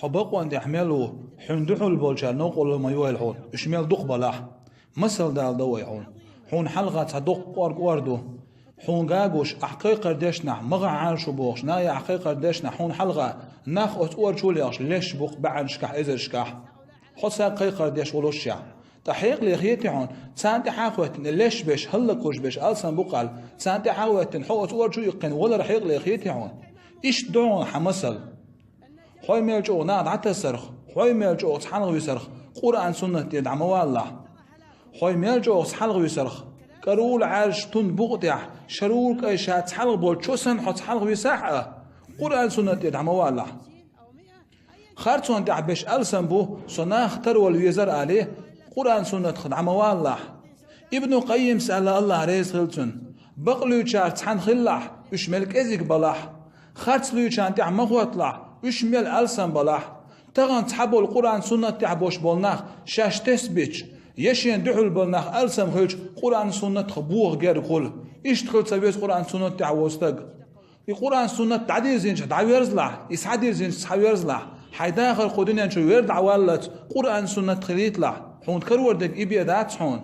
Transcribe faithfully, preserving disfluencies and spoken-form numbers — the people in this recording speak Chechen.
Хьо бакъонан тӀехь мел ву, хьуна дуьхьал болчара новкъарло ма йойла хьуна, уьш мел дукха балахь. Масал дала дан вай хьуна. Хьуна хьалха цхьа доккха кӀорга ор ду. Хьуна гуш, ахь кхайкхар дешнахь, магӀа Ӏаьржа бохуш, наха ахь кхайкхар дешнахь, хьуна хьалха нах оцу ора чу лехаш леш бу-кх бӀеннашкахь, эзаршкахь. Хьо цаьрга кхайкхар деш волуш а. ТӀаккха хьекъале хетий хьуна, царна тӀаьхьа а хӀоьттина, леш беш, хӀаллакьхуьлуш беш алсам бу-кх аьлла, царна тӀаьхьа а хӀоьттина, хьо оцу ора чу иккхина валар хьекъале хетий хьуна? Иштта ду хьуна хьан масал. Хьой мел чӀогӀа наха дӀатасарх, хьой мел чӀогӀа цхьалха висарх, Къуръан-суннат тӀера дӀа ма валалахь. Хьой мел чӀогӀа цхьалха висарх, кӀарвула Ӏаьржа тун букъа тӀехь, шарвула кӀай ша цхьалха болчу санна хьо цхьалха висахь а, Къуръан-суннат тӀера дӀа ма валалахь. Харцонна тӀехь беш алсам бу, со нах тарвала везара алий, Къуръан-суннатах дӀа ма валалахь. Ибну Къаййимас аьлла, АллахӀ реза хила цунна: бакълуьйчарца цхьаьна хилалахь, уьш мел кӀезиг балахь. Харцлуьйчарна тӀехь ма хӀотталахь, уьш мел алсам балахь. Тахана цхьаболу Къуръан-суннат тӀехь болуш болу нах шаьш тесбича, я шена дуьхьал болу нах алсам хилча, Къуръан-суннатах боха герга хуьлу. Иштта хила ца веза Къуръан-суннат тӀехь волу стаг. И Къуръан-суннат дӀадирзинчохь дӀаверзалахь, и схьадирзинчохь схьаверзалахь. Хьайн дахар кху дуьнен чу вер дӀаваллалц Къуръан-суннат хилийталахь. Хьуна карор дерг и бен дац хьуна.